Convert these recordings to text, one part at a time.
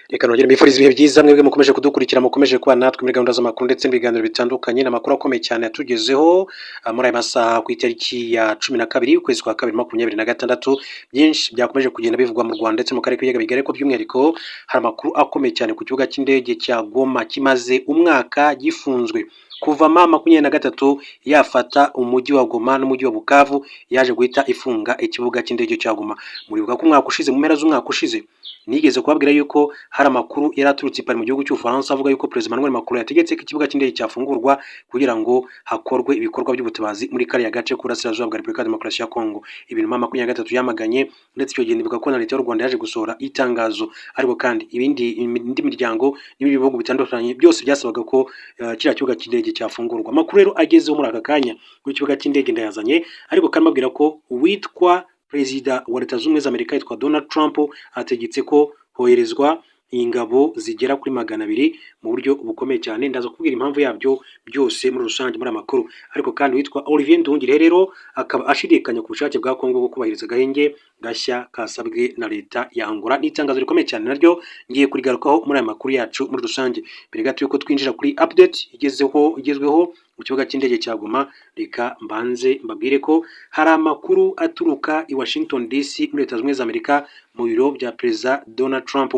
Reka nongere mbifurize ibihe byiza mwebwe mukomeje kudukurikira, mukomeje kuba natwe muri gahunda z'amakuru ndetse n'ibiganiro bitandukanye. Ni amakuru akomeye cyane yatugezeho muri aya masaha ku itariki ya 12 ukwezi kwa kabiri 2026. Byinshi byakomeje kugenda bivugwa mu Rwanda ndetse mu karere k'ibiyaga bigari, ariko by'umwihariko hari amakuru akomeye cyane ku kibuga cy'indege cya Goma kimaze umwaka gifunzwe. Kuva M23 yafata umujyi wa Goma n'umujyi wa Bukavu, yaje guhita ifunga ikibuga cy'indege cya Goma. Muribuka ko umwaka ushize, mu mpera z'umwaka ushize, nigeze kubabwira yuko hari amakuru yari aturutse i Paris mu gihugu cy'Ubufaransa avuga yuko Perezida Emmanuel Macron yategetse ko ikibuga cy'indege cyafungurwa kugira ngo hakorwe ibikorwa by'ubutabazi muri kariya gace k'uburasirazuba bwa Repubulika ya Demokarasi ya Kongo. Ibintu M23 yamaganye, ndetse icyo gihe ndibuka ko na leta y'u Rwanda yaje gusohora itangazo, ariko kandi ibindi, indi miryango n'ibindi bihugu bitandukanye byose byasabaga ko kiriya kibuga cy'indege cyafungurwa. Amakuru rero agezeho muri aka kanya kuri kibuga cy'indege ndayazanye, ariko kandi mbabwira ko uwitwa Perezida wa Leta Zunze Ubumwe za Amerika yitwa Donald Trump ategetse ko hoherezwa ingabo zigera kuri 200 mu buryo bukomeye cyane. Ndaza kubwira impamvu yabyo byose muri rusange muri aya makuru. Ariko kandi witwa Olivier Nduhungirehe rero akaba ashidikanya ku bushake bwa Kongo bwo kubahiriza agahenge gashya kasabwe na leta ya Angola. Ni itangazo rikomeye cyane, naryo ngiye kurigarukaho muri aya makuru yacu muri rusange. Mbere gato yuko twinjira kuri update igezeho, igezweho mu kibuga cy'indege cya Goma, reka mbanze mbabwire ko hari amakuru aturuka i Washington DC muri Leta Zunze Ubumwe za Amerika, mu biro bya Perezida Donald Trump.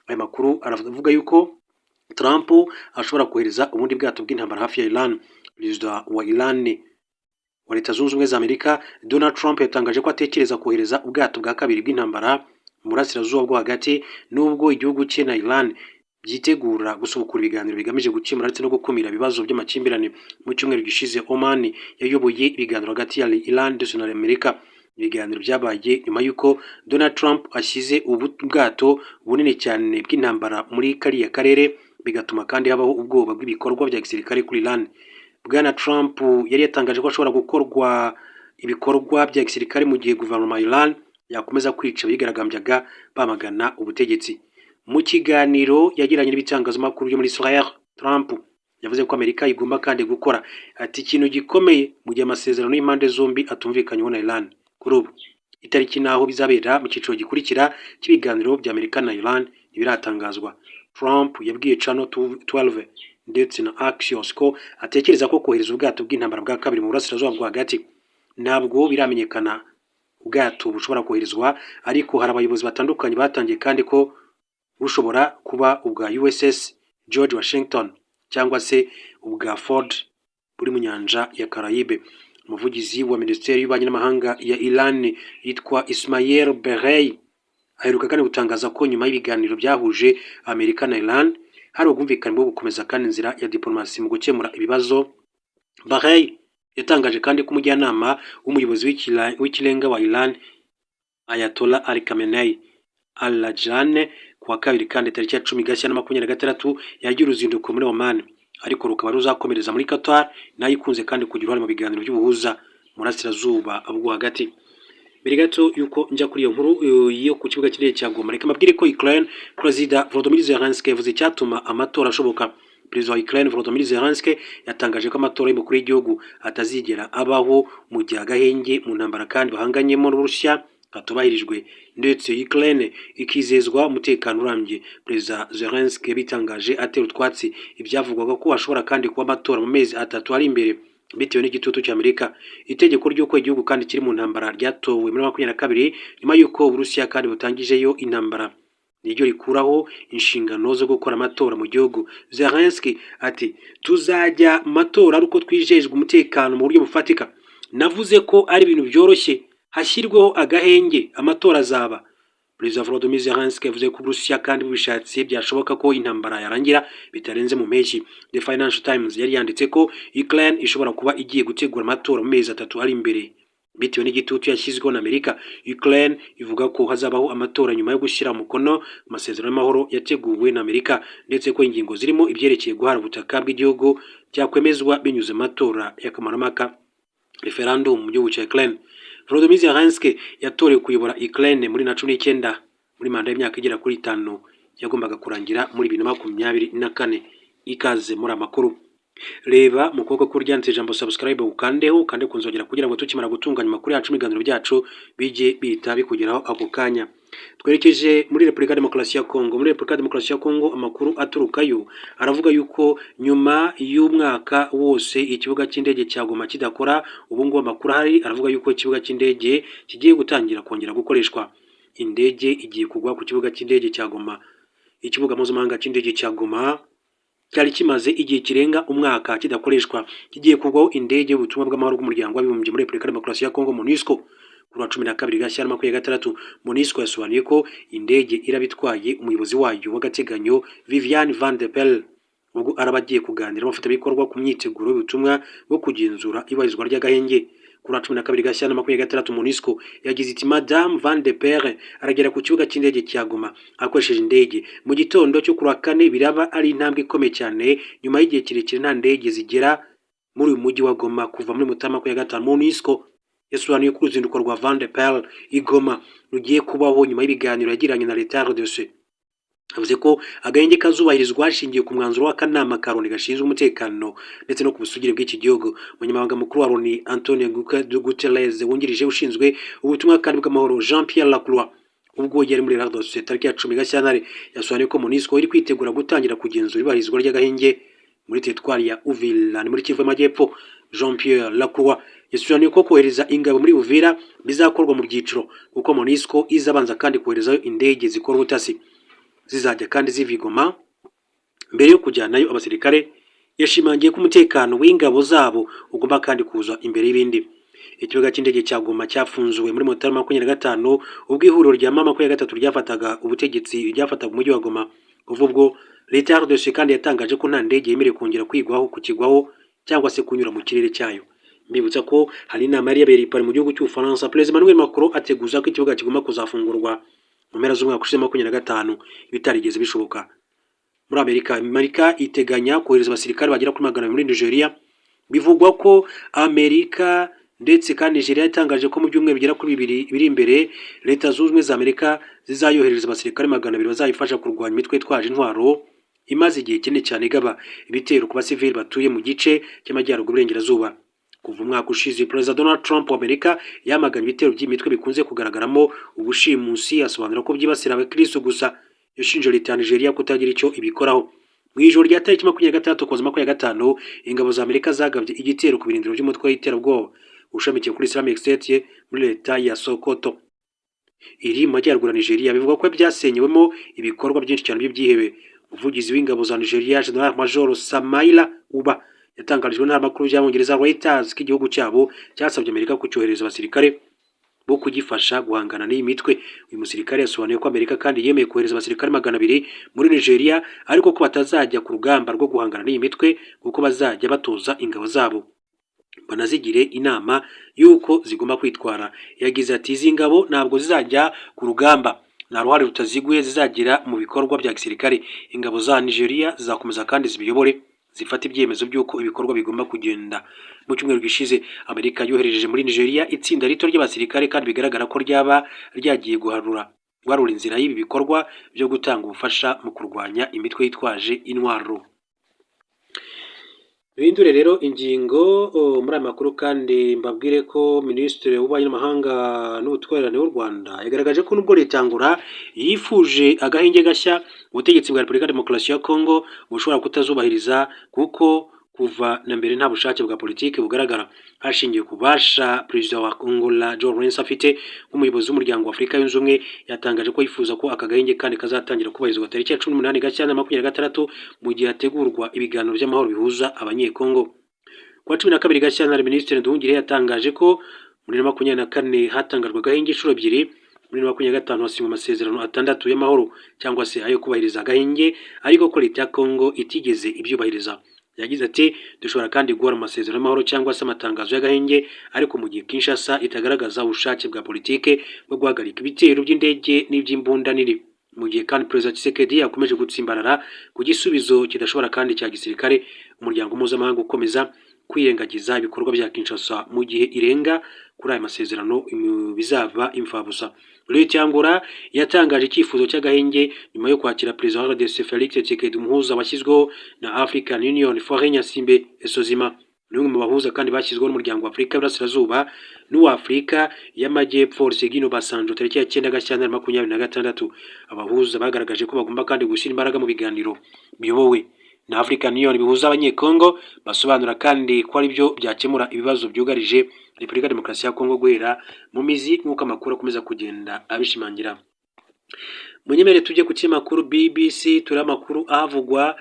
Aya makuru aravuga yuko Trump ashobora kohereza ubundi bwato bw'intambara hafi ya Iran. Perezida wa Iran, wa Leta Zunze Ubumwe za Amerika, Donald Trump, yatangaje ko atekereza kohereza ubwato bwa kabiri bw'intambara mu burasirazuba bwo hagati, nubwo igihugu cye na Iran byitegura gusubukura ibiganiro bigamije gukemura ndetse no gukumira ibibazo by'amakimbirane. Mu cyumweru gishize, Oman yayoboye ibiganiro hagati ya Iran ndetse na Amerika. Ibiganiro byabaye nyuma y'uko Donald Trump ashyize ubu bwato bunini cyane bw'intambara muri kariya karere, bigatuma kandi habaho ubwoba bw'ibikorwa bya gisirikare kuri Iran. Bwana Trump yari yatangaje ko hashobora gukorwa ibikorwa bya gisirikare mu gihe guverinoma ya Iran yakomeza kwica abigaragambyaga bamagana ubutegetsi. Mu kiganiro yagiranye n'ibitangazamakuru byo muri Israel, Trump yavuze ko Amerika igomba kandi gukora, ati, ikintu gikomeye mu gihe amasezerano y'impande zombi atumvikanyweho na Iran. Kuri ubu itariki n'aho bizabera mu cyiciro gikurikira cy'ibiganiro bya Amerika na Iran ntibiratangazwa. Trump yabwiye Channel 12 ndetse na Axios ko atekereza ko kohereza ubwato bw'intambara bwa kabiri mu burasirazuba bwo hagati. Ntabwo biramenyekana ubwato bushobora koherezwa, ariko hari abayobozi batandukanye batangiye kandi ko bushobora kuba ubwa USS George Washington cyangwa se ubwa Ford buri mu nyanja ya Caraïbe. Umuvugizi wa Minisiteri y'Ububanyi n'Amahanga ya Iran yitwa Ismail Baghaei aheruka kandi gutangaza ko nyuma y'ibiganiro byahuje Amerika na Iran hari ubwumvikane bwo gukomeza kandi inzira ya diplomasi mu gukemura ibibazo. Baghaei yatangaje kandi ko umujyanama w'umuyobozi w'ikirenga wa Iran, Ayatollah Ali Khamenei Al-Rajane, ku wa kabiri kandi tariki ya 10 Gashyantare 2026 yagiye uruzinduko muri Oman, ariko rukaba ruzakomereza muri Qatar, nayo ikunze kandi kugira uruhare mu biganiro by'ubuhuza mu burasirazuba bwo hagati. Mbere gato yuko njya kuri iyo nkuru yo ku kibuga cy'indege cya Goma, reka mbabwire ko Ukraine, Perezida Volodymyr Zelensky yavuze icyatuma amatora ashoboka. Perezida wa Ukraine Volodymyr Zelensky yatangaje ko amatora y'umukuru w'igihugu atazigera abaho mu gihe agahenge mu ntambara kandi bahanganyemo n'Uburusiya katubahirijwe, ndetse Ukraine ikizezwa umutekano urambye. Perezida Zelensky yabitangaje atera utwatsi ibyavugwaga ko hashobora kandi kuba amatora mu mezi 3 ari imbere bitewe n'igitutu cy'Amerika. Itegeko ry'uko igihugu kandi kiri mu ntambara ryatowe muri 22 nyuma y'uko Uburusiya kandi butangijeyo intambara, niryo rikuraho inshingano zo gukora amatora mu gihugu. Zelensky ati: "Tuzajya mu matora ari uko twijejwe umutekano mu buryo bufatika. Navuze ko ari ibintu byoroshye, hashyirweho agahenge, amatora azaba." Perezida Volodymyr Zelensky yavuze ko Uburusiya kandi bubishatse byashoboka ko intambara yarangira bitarenze mu mpeshyi. The Financial Times yari yanditse ko Ukraine ishobora kuba igiye gutegura amatora mu mezi 3 ari imbere bitewe n'igitutu yashyizweho na Amerika. Ukraine ivuga ko hazabaho amatora nyuma yo gushyira umukono ku masezerano y'amahoro yateguwe na Amerika, ndetse ko ingingo zirimo ibyerekeye guhara ubutaka bw'igihugu byakwemezwa binyuze mu matora y'akamaramaka, referendum, mu gihugu cya Ukraine. Volodymyr Zelensky yatorewe kuyobora Ukraine muri na 19 muri manda y'imyaka igera kuri 5 yagombaga kurangira muri 2024. Ikaze muri amakuru. Reba mu kuboko k'uryanditse ijambo subscribe, ukandeho, ukande ku nzogera kugira ngo tukimara gutunganya amakuru yacu n'ibiganiro byacu bijye bihita bikugeraho ako kanya. Twerekeje muri Repubulika ya Demokarasi ya Kongo. Muri Repubulika ya Demokarasi ya Kongo, amakuru aturukayo aravuga yuko nyuma y'umwaka wose ikibuga cy'indege cya Goma kidakora, ubu ngubu amakuru ahari aravuga yuko ikibuga cy'indege kigiye gutangira kongera gukoreshwa. Indege igiye kugwa ku kibuga cy'indege cya Goma. Ikibuga mpuzamahanga cy'indege cya Goma cyari kimaze igihe kirenga umwaka kidakoreshwa, kigiye kugwaho indege y'ubutumwa bw'amahoro bw'Umuryango w'Abibumbye muri Repubulika ya Demokarasi ya Kongo, MONUSCO, kuri wa 12 Gashyantare 26. MONUSCO yasobanuye ko indege iraba itwaye umuyobozi wayo w'agateganyo, Vivian Van de Perre, ubwo araba agiye kuganira n'abafatanyabikorwa ku myiteguro y'ubutumwa bwo kugenzura iyubahirizwa ry'agahenge. Kuri wa 12 Gashyantare 26, MONUSCO yagize iti: "Madame Van de Perre aragera ku kibuga cy'indege cya Goma akoresheje indege mu gitondo cyo kuri wa kane. Biraba ari intambwe ikomeye cyane nyuma y'igihe kirekire nta ndege zigera muri uyu mujyi wa Goma kuva muri Mutarama 25." MONUSCO yasobanuye ko uruzinduko rwa Van de Perre i Goma rugiye kubaho nyuma y'ibiganiro yagiranye na leta ya RDC. Yavuze ko agahenge kazubahirizwa hashingiwe ku mwanzuro w'akanama ka Loni gashinzwe umutekano ndetse no ku busugire bw'iki gihugu. Umunyamabanga mukuru wa Loni, Antonio Guterres, wungirije ushinzwe ubutumwa kandi bw'amahoro, Jean Pierre Lacroix, ubwo yari muri RDC tariki ya 10 Gashyantare, yasobanuye ko MONUSCO iri kwitegura gutangira kugenzura iyubahirizwa ry'agahenge muri teritwari ya Uvira, ni muri Kivu y'Amajyepfo. Jean Pierre Lacroix yasobanuye ko kohereza ingabo muri Uvira bizakorwa mu byiciro, kuko MONUSCO izabanza kandi koherezayo indege zikora ubutasi, zizajya kandi ziva i Goma mbere yo kujyanayo abasirikare. Yashimangiye ko umutekano w'ingabo zabo ugomba kandi kuza imbere y'ibindi. Ikibuga cy'indege cya Goma cyafunzwe muri Mutarama 25, ubwo ihuriro rya M23 ryafataga ubutegetsi, ryafataga umujyi wa Goma. Kuva ubwo, leta ya RDC kandi yatangaje ko nta ndege yemerewe kongera kwigwaho, kukigwaho cyangwa se kunyura mu kirere cyayo. Mbibutsa ko hari inama yari yabereye i Paris mu gihugu cy'Ubufaransa, Perezida Emmanuel Macron ateguza ko ikibuga kigomba kuzafungurwa mu mpera z'umwaka ushize 25, bitarigeze bishoboka. Muri Amerika, Amerika iteganya kohereza abasirikare bagera kuri 200 muri Nigeria. Bivugwa ko Amerika ndetse kandi Nigeria yatangaje ko mu byumweru bigera kuri 2 biri imbere, Leta Zunze Ubumwe za Amerika zizayohereza abasirikare 200 bazayifasha kurwanya imitwe itwaje intwaro imaze igihe kinini cyane igaba ibitero ku basivili batuye mu gice cy'amajyaruguru y'uburengerazuba. Kuva umwaka ushize, Perezida Donald Trump wa Amerika yamaganye ibitero by'imitwe bikunze kugaragaramo ubushimusi, asobanura ko byibasira abakirisitu gusa. Yashinje leta ya Nigeria kutagira icyo ibikoraho. Mu ijoro rya tariki 26 Ukuboza 25, ingabo za Amerika zagabye igitero ku birindiro by'umutwe w'iterabwoba ushamikiye kuri Islamic State muri leta ya Sokoto iri mu majyaruguru ya Nigeria. Bivugwa ko byasenyewemo ibikorwa byinshi cyane by'ibyihebe. Umuvugizi w'ingabo za Nigeria, General Major Samaila Uba, yatangarijwe n'amakuru by'Abongereza Reuters ko igihugu cyabo cyasabye Amerika kucyohereza abasirikare bo kugifasha guhangana n'iyi mitwe. Uyu musirikare yasobanuye ko Amerika kandi yemeye kohereza abasirikare 200 muri Nigeria, ariko ko batazajya ku rugamba rwo guhangana n'iyi mitwe, kuko bazajya batoza ingabo zabo banazigire inama y'uko zigomba kwitwara. Yagize ati: "Izi ngabo ntabwo zizajya ku rugamba, nta ruhare rutaziguye zizagira mu bikorwa bya gisirikare. Ingabo za Nigeria zizakomeza kandi zibiyobore, zifata ibyemezo by'uko ibikorwa bigomba kugenda." Mu cyumweru gishize, Amerika yohereje muri Nigeria itsinda rito ry'abasirikare, kandi bigaragara ko ryaba ryagiye guharura inzira y'ibi bikorwa byo gutanga ubufasha mu kurwanya imitwe yitwaje intwaro. Duhindure rero ingingo muri aya makuru, kandi mbabwire ko Minisitiri w'Ububanyi n'Amahanga n'Ubutwererane w'u Rwanda yagaragaje ko nubwo leta ya Angola yifuje agahenge gashya, ubutegetsi bwa Repubulika ya Demokarasi ya Kongo bushobora kutazubahiriza, kuko kuva na mbere nta bushake bwa politiki bugaragara. Hashingiwe ku bubasha Perezida wa Angola João Lourenço afite nk'umuyobozi w'Umuryango wa Afurika Yunze Ubumwe, yatangaje ko yifuza ko aka gahenge kandi kazatangira kubahirizwa tariki ya 18 Gashyantare 26, mu gihe hategurwa ibiganiro by'amahoro bihuza Abanyekongo. Ku wa 12 Gashyantare, Minisitiri Nduhungirehe yatangaje ko muri 24 hatangajwe agahenge inshuro ebyiri, muri 25 hasinywa amasezerano atandatu y'amahoro cyangwa se ayo kubahiriza agahenge, ariko ko leta ya Kongo itigeze ibyubahiriza. Yagize ati: "Dushobora kandi guhora amasezerano y'amahoro cyangwa se amatangazo y'agahenge, ariko mu gihe Kinshasa itagaragaza ubushake bwa politike bwo guhagarika ibitero by'indege n'iby'imbunda nini, mu gihe kandi Perezida Tshisekedi yakomeje gutsimbarara ku gisubizo kidashobora kandi cya gisirikare, umuryango mpuzamahanga ukomeza kwirengagiza ibikorwa bya Kinshasa mu gihe irenga kuri aya masezerano, bizaba imfabusa." Leta ya Angola yatangaje icyifuzo cy'agahenge nyuma yo kwakira Perezida wa RDC Felix Tshisekedi, umuhuza washyizweho na African Union Faure Gnassingbé Essozimna. Ni umwe mu bahuza kandi bashyizweho n'Umuryango wa Afurika y'Iburasirazuba n'uwa Afurika y'Amajyepfo, Olusegun Obasanjo, tariki ya 9 Gashyantare 26. Abahuza bagaragaje ko bagomba kandi gushyira imbaraga mu biganiro biyobowe na African Union bihuza Abanyekongo, basobanura kandi ko ari byo byakemura ibibazo byugarije Repubulika ya Demokarasi ya Kongo guhera mu mizi, nk'uko amakuru akomeza kugenda abishimangira. Munyemere tujye ku kinyamakuru BBC, turi amakuru ahavugwa.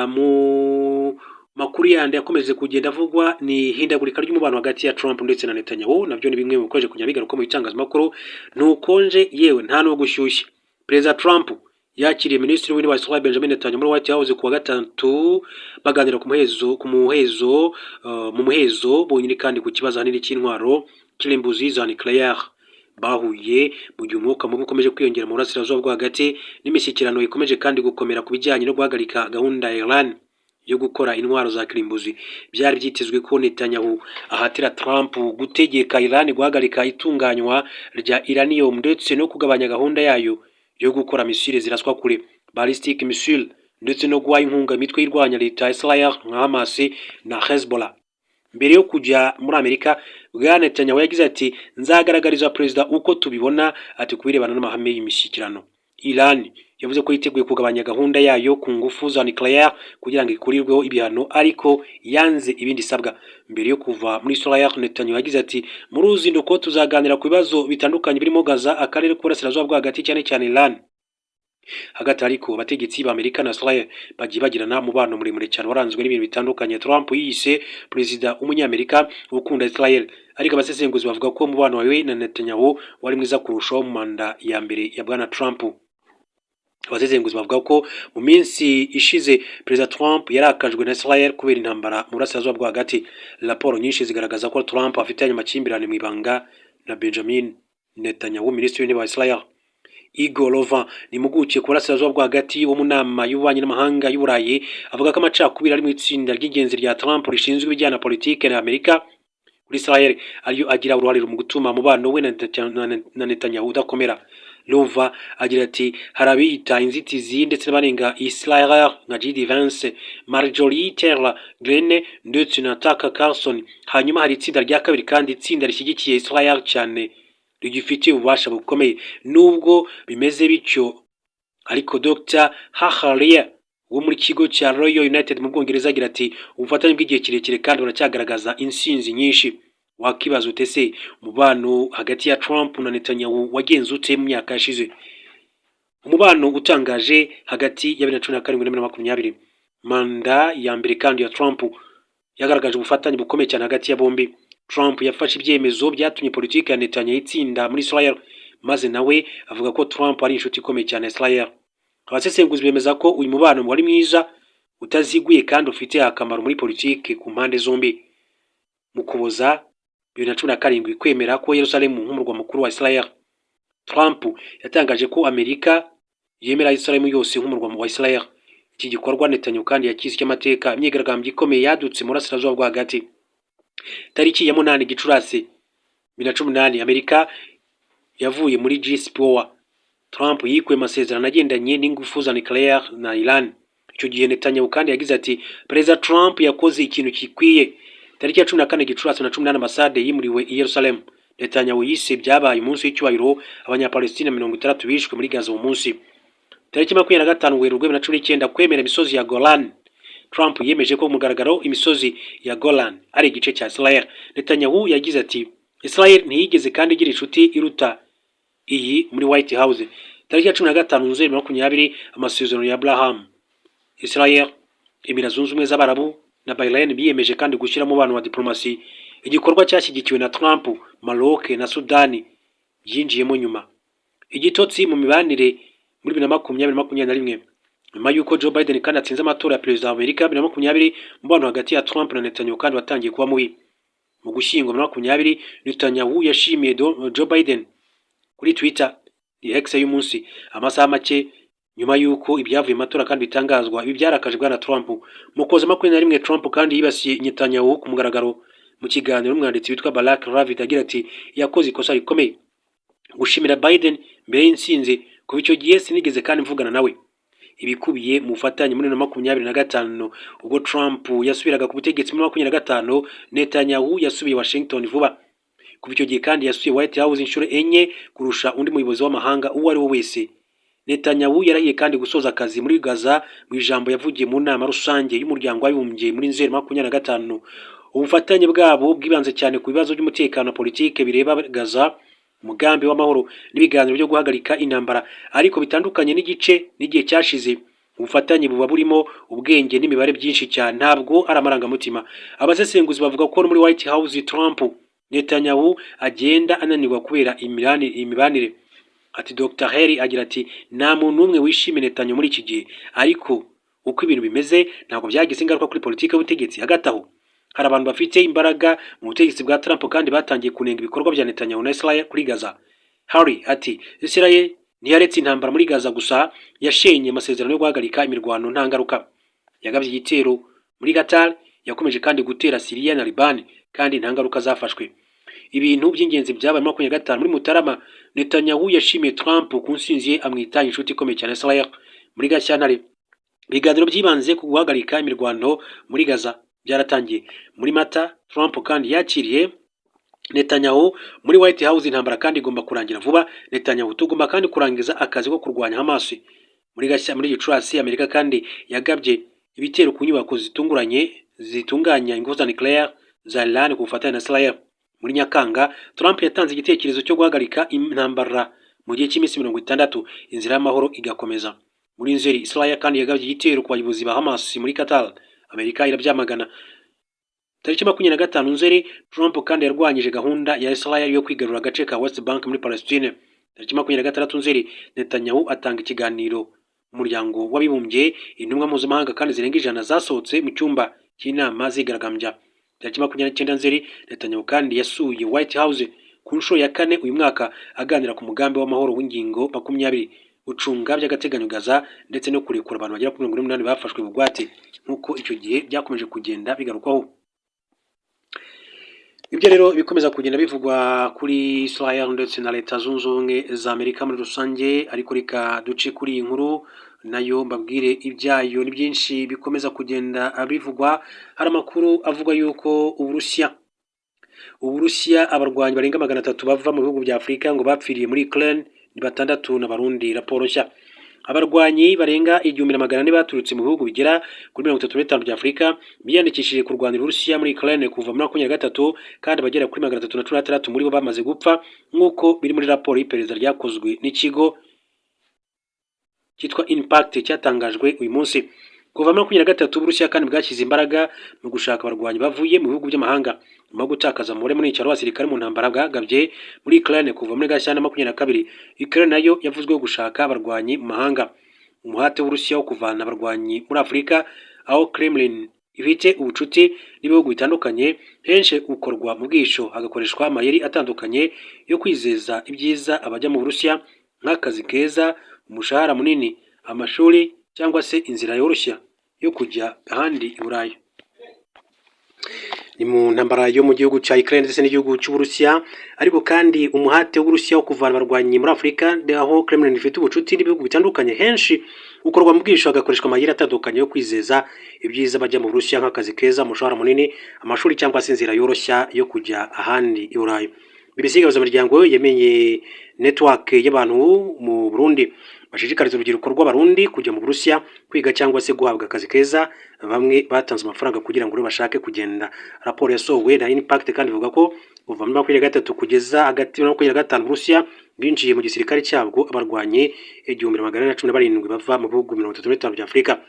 Mu makuru yandi yakomeje kugenda avugwa ni ihindagurika ry'umubano hagati ya Trump ndetse na Netanyahu. Nabyo ni bimwe mu bikomeje kugenda bigaruka mu bitangazamakuru. Ntukonje, yewe nta n'ubwo gushyushye. Perezida Trump yakiriye Minisitiri w'Intebe wa Israel Benjamin Netanyahu muri White House kuwa gatatu, baganira ku muhezo mu muhezo bonyine kandi ku kibazo ahanini cy'intwaro kirimbuzi za nucléaire. Bahuye mu gihe umwuka mubi ukomeje kwiyongera mu burasirazuba bwo hagati, n'imishyikirano ikomeje kandi gukomera ku bijyanye no guhagarika gahunda ya Iran yo gukora intwaro za kirimbuzi. Byari byitezwe ko Netanyahu ahatira Trump gutegeka Iran guhagarika itunganywa rya uranium ndetse no kugabanya gahunda yayo yo gukora misile ziraswa kure, ballistic missile, ndetse no guha inkunga imitwe irwanya leta ya Israel nka Hamas na Hezbollah. Mbere yo kujya muri Amerika, Bwana Netanyahu yagize ati: "Nzagaragariza perezida uko tubibona." Ati: "Ku birebana n'amahame y'imishyikirano, Iran yavuze ko yiteguye kugabanya gahunda yayo ku ngufu za nucléaire kugira ngo ikurirweho ibihano, ariko yanze ibindi isabwa." Mbere yo kuva muri Israel, Netanyahu yagize ati: "Muri uruzinduko tuzaganira ku bibazo bitandukanye birimo Gaza, akarere k'uburasirazuba bwo hagati, cyane cyane Iran." Hagati ariko, abategetsi ba Amerika na Israel bagiye bagirana umubano muremure cyane waranzwe n'ibintu bitandukanye. Trump yiyise perezida w'umunyamerika ukunda Israel, ariko abasesenguzi bavuga ko umubano wawe na Netanyahu wari mwiza kurushaho mu manda ya mbere ya Bwana Trump. Abasesenguzi bavuga ko mu minsi ishize Perezida Trump yarakajwe na Israel kubera intambara mu burasirazuba bwo hagati. Raporo nyinshi zigaragaza ko Trump afitanye amakimbirane mu ibanga na Benjamin Netanyahu, Minisitiri w'Intebe wa Israel. Igor Lova ni impuguke ku burasirazuba bwo hagati wo mu Nama y'Ububanyi n'Amahanga y'Uburayi, avuga ko amacakubiri ari mu itsinda ry'ingenzi rya Trump rishinzwe ibijyana na politike na Amerika kuri Israel ariyo agira uruhare mu gutuma umubano we na Netanyahu udakomera. Lova agira ati: "Hari abiyita inzitizi ndetse n'abanenga Israel nka J.D. Vance, Marjorie Taylor Greene ndetse na Tucker Carlson. Hanyuma hari itsinda rya kabiri kandi, itsinda rishyigikiye Israel cyane, rigifitiye ububasha bukomeye." Nubwo bimeze bityo ariko, Dr Haharia wo muri kigo cya Royal United mu Bwongereza agira ati: "Ubufatanye bw'igihe kirekire kandi buracyagaragaza insinzi nyinshi." Wakibaza ute se umubano hagati ya Trump na Netanyahu wagenze ute mu myaka yashize? Umubano utangaje hagati ya 2017 na 2020, manda ya mbere kandi ya Trump, yagaragaje ubufatanye bukomeye cyane hagati ya bombi. Trump yafashe ibyemezo byatumye politiki ya Netanyahu itsinda muri Israel, maze nawe avuga ko Trump ari inshuti ikomeye cyane ya Israel. Abasesenguzi bemeza ko uyu mubano wari mwiza, utaziguye kandi ufite akamaro muri politiki ku mpande zombi. Mu Kuboza 2017, kwemera ko Yerusalemu nk'umurwa mukuru wa Israel, Trump yatangaje ko Amerika yemera Yerusalemu yose nk'umurwa wa Israel. Iki gikorwa Netanyahu kandi yakize cy'amateka. Imyigaragambyo ikomeye yadutse mu burasirazuba bwo hagati. Tariki ya 8 Gicurasi 2018, Amerika yavuye muri JCPOA. Trump yikuye amasezerano agendanye n'ingufu za nucléaire na Iran. Icyo gihe Netanyahu kandi yagize ati: "Perezida Trump yakoze ikintu gikwiye." Tariki ya 14 Gicurasi na 18, ambasade yimuriwe i Yerusalemu. Netanyahu yise byabaye umunsi w'icyubahiro Abanyapalestina 60 bishwe muri Gaza uwo munsi. Tariki 25 Werurwe 2019, kwemera imisozi ya Golan. Trump yemeje ko mugaragaro imisozi ya Golan ari igice cya Israel. Netanyahu yagize ati: "Israel ntiyigeze kandi igira inshuti iruta iyi muri White House." Tariki ya 15 Nzeri 20, amasezerano ya Abraham. Israel, Emira Zunze Ubumwe z'Abarabu na Bahrain biyemeje kandi gushyira umubano wa diplomasi, igikorwa cyashyigikiwe na Trump. Maroc na Sudani byinjiyemo nyuma. Igitotsi mu mibanire muri 2020 21, nyuma y'uko Joe Biden kandi atsinze amatora ya perezida wa Amerika 2020, umubano hagati ya Trump na Netanyahu kandi watangiye kuba mubi. Mu Gushyingo 2020, Netanyahu yashimiye Joe Biden kuri Twitter, ni X y'umunsi, amasaha make nyuma y'uko ibyavuye mu matora kandi bitangazwa. Ibi byarakaje Bwana Trump. Mu Kuboza 21, Trump kandi yibasiye Netanyahu ku mugaragaro mu kiganiro n'umwanditsi witwa Barak Ravid, agira ati: "Yakoze ikosa rikomeye gushimira Biden mbere y'intsinzi. Kuva icyo gihe sinigeze kandi mvugana nawe." Ibikubiye mu bufatanye muri 2025. Ubwo Trump yasubiraga ku butegetsi muri 25, Netanyahu yasubiye Washington vuba. Kuva icyo gihe kandi yasuye White House inshuro enye kurusha undi muyobozi w'amahanga uwo ari we wese. Netanyahu yarahiye kandi gusoza akazi muri Gaza mu ijambo yavugiye mu nama rusange y'Umuryango w'Abibumbye muri Nzeri 25. Ubufatanye bwabo bwibanze cyane ku bibazo by'umutekano na politike bireba Gaza, umugambi w'amahoro n'ibiganiro byo guhagarika intambara. Ariko bitandukanye n'igice n'igihe cyashize, ubufatanye buba burimo ubwenge n'imibare byinshi cyane, ntabwo ari amarangamutima. Abasesenguzi bavuga ko muri White House Trump, Netanyahu agenda ananirwa kubera imibanire. Ati Dr Harry agira ati: "Nta muntu n'umwe wishimiye Netanyahu muri iki gihe, ariko uko ibintu bimeze ntabwo byagize ingaruka kuri politiki y'ubutegetsi." Hagati aho hari abantu bafite imbaraga mu butegetsi bwa Trump kandi batangiye kunenga ibikorwa bya Netanyahu na Israel kuri Gaza. Harry ati: "Israel ntiyaretse intambara muri Gaza gusa, yashenye amasezerano yo guhagarika imirwano nta ngaruka. Yagabye igitero muri Qatar, yakomeje kandi gutera Syria na Liban kandi nta ngaruka zafashwe." Ibintu by'ingenzi byabaye 25 muri Mutarama: Netanyahu yashimiye Trump ku nsinzi ye, amwita inshuti ikomeye cyane Israel. Muri Gashyantare ibiganiro byibanze ku guhagarika imirwano muri Gaza byaratangiye. Muri Mata Trump kandi yakiriye Netanyahu muri White House. Intambara kandi igomba kurangira vuba. Netanyahu: "Tugomba kandi kurangiza akazi ko kurwanya Hamas." Muri Gicurasi Amerika kandi yagabye ibitero ku nyubako zitunguranye zitunganya ingufu za nucléaire za Iran ku bufatanye na Israel. Muri Nyakanga Trump yatanze igitekerezo cyo guhagarika intambara mu gihe cy'iminsi 60, inzira y'amahoro igakomeza. Muri Nzeri Israel kandi yagabye igitero ku bayobozi ba Hamas muri Qatar, Amerika irabyamagana. Tariki 25 Nzeri Trump kandi yarwanyije gahunda ya Israel yo kwigarura agace ka West Bank muri Palestine. Tariki 26 Nzeri Netanyahu atanga ikiganiro mu Muryango w'Abibumbye. Intumwa mpuzamahanga kandi zirenga 100 zasohotse mu cyumba cy'inama zigaragambya. Tariki 29 Nzeri Netanyahu kandi yasuye White House ku nshuro ya kane uyu mwaka, aganira ku mugambi w'amahoro w'ingingo 20, gucunga by'agateganyo Gaza ndetse no kurekura abantu bagera kuri 48 bafashwe bugwate, nk'uko icyo gihe byakomeje kugenda bigarukwaho. Ibyo rero bikomeza kugenda bivugwa kuri Israel ndetse na Leta Zunze Ubumwe za Amerika muri rusange. Ariko reka duce kuri iyi nkuru nayo mbabwire ibyayo, ni byinshi bikomeza kugenda bivugwa. Hari amakuru avuga yuko Uburusiya abarwanyi barenga 300 bava mu bihugu bya Afurika ngo bapfiriye muri Ukraine, ni batandatu n'Abarundi. Raporo nshya: abarwanyi barenga 1400 baturutse mu bihugu bigera kuri 35 bya Afurika biyandikishije kurwanira Uburusiya muri Ukraine kuva muri 23, kandi abagera kuri 316 muri bo bamaze gupfa, nk'uko biri muri raporo y'iperereza ryakozwe n'ikigo cyitwa Impact cyatangajwe uyu munsi. Kuva muri 23 Uburusiya kandi bwashyize imbaraga mu gushaka abarwanyi bavuye mu bihugu by'amahanga nyuma yo gutakaza umubare munini cyane w'abasirikare mu ntambara bwagabye muri Ukraine kuva muri Gashyantare 22. Ukraine nayo yavuzweho gushaka abarwanyi mu mahanga. Umuhate w'Uburusiya wo kuvana abarwanyi muri Afurika, aho Kremlin ifite ubucuti n'ibihugu bitandukanye, henshi ukorwa mu bwisho, hagakoreshwa amayeri atandukanye yo kwizeza ibyiza abajya mu Burusiya, nk'akazi keza, umushahara munini, amashuri cyangwa se inzira yoroshya yo kujya ahandi i Burayi. Ni mu ntambara yo mu gihugu cya Ukraine ndetse n'igihugu cy'Uburusiya. Ariko kandi umuhate w'Uburusiya wo kuvana abarwanyi muri Afurika, aho Kremlin ifite ubucuti n'ibihugu bitandukanye, henshi ukorwa mu bwisho, hagakoreshwa amayeri atandukanye yo kwizeza ibyiza bajya mu Burusiya, nk'akazi keza, umushahara munini, amashuri cyangwa se inzira yoroshya yo kujya ahandi i Burayi. BBC Gahuzamiryango yamenye network y'abantu mu Burundi bashishikariza urubyiruko rw'Abarundi kujya mu Burusiya kwiga cyangwa se guhabwa akazi keza. Bamwe batanze amafaranga kugira ngo bashake kugenda. Raporo yasohowe na Impact kandi ivuga ko kuva muri 23 kugeza hagati ya 25, Uburusiya bwinjiye mu gisirikare cyabwo abarwanyi 1417 bava mu bihugu 35 bya Afurika.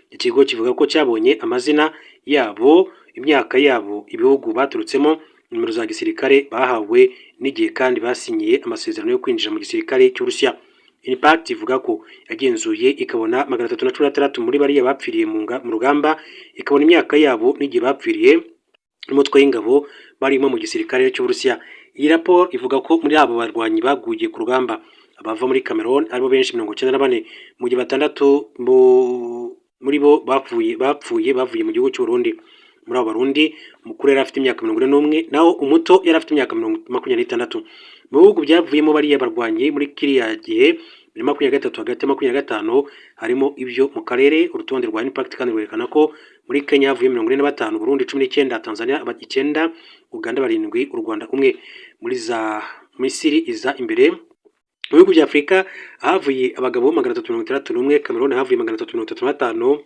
Ikigo kivuga ko cyabonye amazina yabo, imyaka yabo, ibihugu baturutsemo, nimero za gisirikare bahawe n'igihe kandi basinyiye amasezerano yo kwinjira mu gisirikare cy'Uburusiya. Impact ivuga ko yagenzuye ikabona 316 muri bariya bapfiriye mu rugamba, ikabona imyaka yabo n'igihe bapfiriye n'umutwe w'ingabo barimo mu gisirikare cy'Uburusiya. Iyi raporo ivuga ko muri abo barwanyi baguye ku rugamba, abava muri Cameroon aribo benshi, 94, mu gihe batandatu muri bo bapfuye bavuye mu gihugu cy'u Burundi. Muri abo Barundi, umukuru yari afite imyaka 41, naho umuto yari afite imyaka 26. Mu bihugu byavuyemo bariya barwanyi muri kiriya gihe birimo Cameroon, Nigeria, Mali, Burkina Faso, 2023 hagati ya 25, harimo ibyo mu karere. Urutonde rwa Impact kandi rwerekana ko muri Kenya havuye 45, Burundi 19, Tanzania icyenda, Uganda barindwi, u Rwanda umwe. Muri za Misiri iza imbere mu bihugu bya Afurika, havuye abagabo 361, Cameroon havuye 335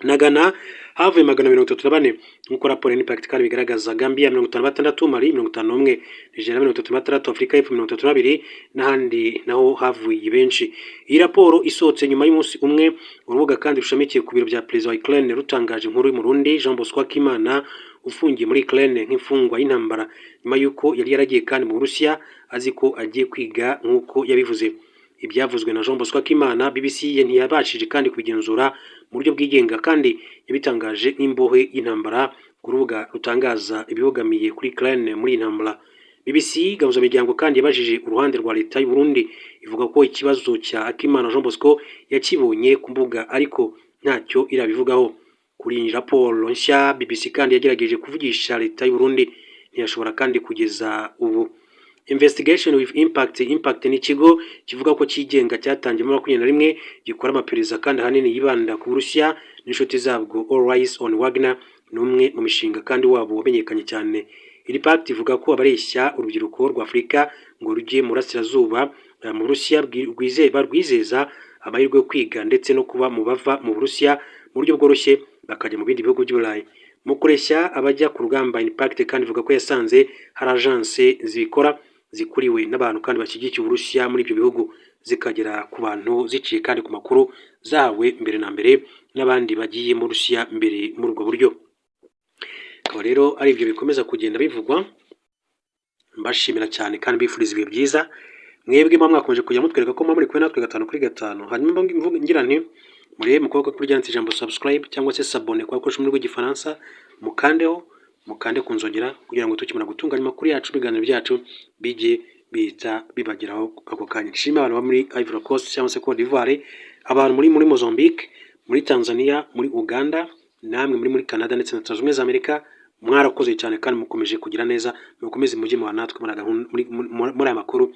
na Ghana havuye 234, nk'uko raporo ya Impact kandi bigaragaza. Gambia 56, Mali 51, Nigeria 36, Afurika y'Epfo 32 n'ahandi naho havuye benshi. Iyi raporo isohotse nyuma y'umunsi umwe urubuga kandi rushamikiye ku biro bya perezida wa Ukraine rutangaje inkuru y'Umurundi Jean Bosco Akimana ufungiye muri Ukraine nk'imfungwa y'intambara, nyuma y'uko yari yaragiye kandi mu Burusiya azi ko agiye kwiga nk'uko yabivuze. Ibyavuzwe na Jean Bosco Akimana, BBC ye ntiyabashije kandi kubigenzura mu buryo bwigenga, kandi yabitangaje nk'imbohe y'intambara ku rubuga rutangaza ibibogamiye kuri Ukraine muri iyi ntambara. BBC Gahuzamiryango kandi yabajije uruhande rwa leta y'u Burundi, ivuga ko ikibazo cya Akimana Jean Bosco yakibonye ku mbuga, ariko ntacyo irabivugaho. Kuri iyi raporo nshya, BBC kandi yagerageje kuvugisha leta y'u Burundi, ntiyashobora kandi kugeza ubu. Investigation with Impact. Impact ni ikigo kivuga ko cyigenga cyatangiye muri 21, gikora amaperereza kandi ahanini yibanda ku Burusiya n'inshuti zabwo. All Eyes on Wagner ni umwe mu mishinga kandi wabo wamenyekanye cyane. Impact ivuga ko abareshya urubyiruko rwa Afurika ngo rujye mu burasirazuba mu Burusiya barwizeza amahirwe yo kwiga ndetse no kuba mu bava mu Burusiya mu buryo bworoshye bakajya mu bindi bihugu by'Uburayi. Mu kureshya abajya ku rugamba, Impact kandi ivuga ko yasanze hari agence zibikora zikuriwe n'abantu kandi bashyigikiye Uburusiya muri ibyo bihugu, zikagera ku bantu ziciye kandi ku makuru zahawe mbere na mbere n'abandi bagiye mu Burusiya mbere muri ubwo buryo. Akaba rero ari ibyo bikomeza kugenda bivugwa. Mbashimira cyane kandi mbifuriza ibihe byiza mwebwe muba mwakomeje kujya mutwereka ko muba muri kumwe natwe gatanu kuri gatanu. Hanyuma ngira nti murebe mu kuboko kuri ryanditse ijambo subscribe cyangwa se s'abonner ku bakoresha ururimi rw'Igifaransa, mukandeho, mukande ku nzogera kugira ngo tukimara gutunganya amakuru yacu, ibiganiro byacu bijye bihita bibageraho ako kanya. Nshime abantu bo muri Ivory Coast cyangwa se Cote d'Ivoire, abantu muri Mozambique, muri Tanzania, muri Uganda, namwe muri Canada ndetse na Leta Zunze Ubumwe za Amerika. Mwarakoze cyane kandi mukomeje kugira neza. Mukomeze mujye muba natwe muri aya makuru.